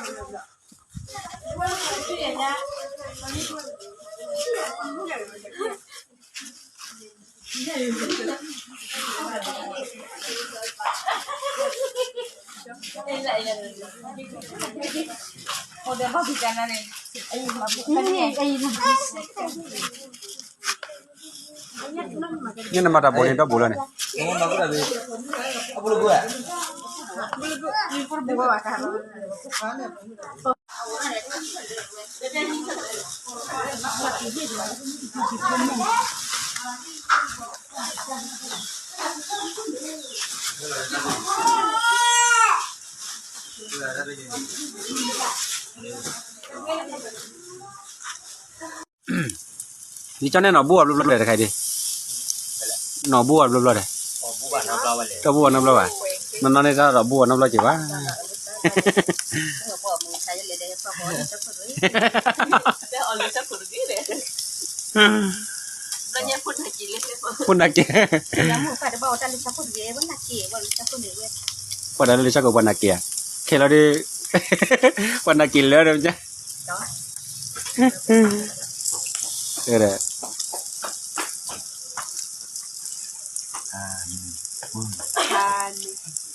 န့ၣ်နမၤတၢ်ဘိန့ၣ် ဒီဘိလီၤန့ၣ်. ယကၠီန့ၣ်နီၢ်ဘူၣ်အီၤဘျီဘျီဒီးတခါအံၤဒံး, နီၢ်ဘူၣ်အီၤဘျီဘျီဒီး, တဘူၣ်အီၤနီတဘျီဘၣ်, နီၢ်နီၢ်န့ၣ်တၢ်ဒီးဘူၣ်အီၤနီတဘျီက့ၤဘၣ်. ဖိနာ်က့ၤ, ပှၤတၢ်လၢလၢဆၢကိးပှၤနာ်က့ၤဧါ, ခဲလီၤဒီး, ပှၤနာ်က့ၤလၢဒီး, ဒီး